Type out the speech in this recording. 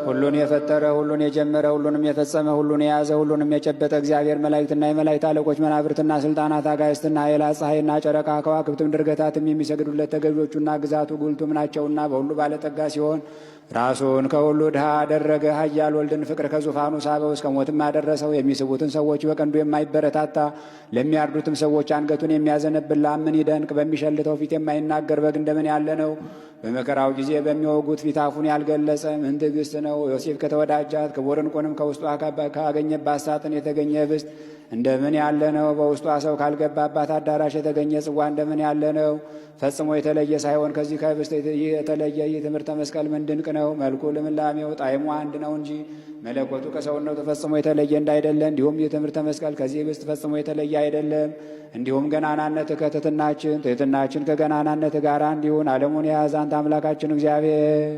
ሁሉን የፈጠረ፣ ሁሉን የጀመረ፣ ሁሉንም የፈጸመ፣ ሁሉን የያዘ፣ ሁሉንም የጨበጠ እግዚአብሔር መላእክትና የመላእክት አለቆች፣ መናብርትና ስልጣናት፣ አጋዕዝትና ኃይላት፣ ፀሐይና ጨረቃ፣ ከዋክብትም ድርገታትም የሚሰግዱለት ተገዦቹና ግዛቱ ጉልቱም ናቸውና በሁሉ ባለጠጋ ሲሆን ራሱን ከሁሉ ድሃ አደረገ። ኃያል ወልድን ፍቅር ከዙፋኑ ሳበው፣ እስከ ሞትም አደረሰው። የሚስቡትን ሰዎች በቀንዱ የማይበረታታ፣ ለሚያርዱትም ሰዎች አንገቱን የሚያዘነብል ላም ምን ይደንቅ! በሚሸልተው ፊት የማይናገር በግ እንደምን ያለ ነው! በመከራው ጊዜ በሚወጉት ፊት አፉን ያልገለጸ ምን ትዕግስት ነው! ዮሴፍ ከተወዳጃት ክቡር ዕንቁንም ከውስጧ ካገኘባት ሳጥን የተገኘ ህብስት እንደምን ያለ ነው! በውስጧ ሰው ካልገባባት አዳራሽ የተገኘ ጽዋ እንደምን ያለ ነው! ፈጽሞ የተለየ ሳይሆን ከዚህ ከህብስት የተለየ ይህ ትምህርተ መስቀል ምን ድንቅ ነው! መልኩ፣ ልምላሜው፣ ጣዕሙ አንድ ነው እንጂ መለኮቱ ከሰውነቱ ፈጽሞ የተለየ እንዳይደለ እንዲሁም ይህ ትምህርተ መስቀል ከዚህ ህብስት ፈጽሞ የተለየ አይደለም። እንዲሁም ገናናነት ከትሕትናችን፣ ትሕትናችን ከገናናነት ጋር እንዲሁን ዓለሙን የያዘ አንተ አምላካችን እግዚአብሔር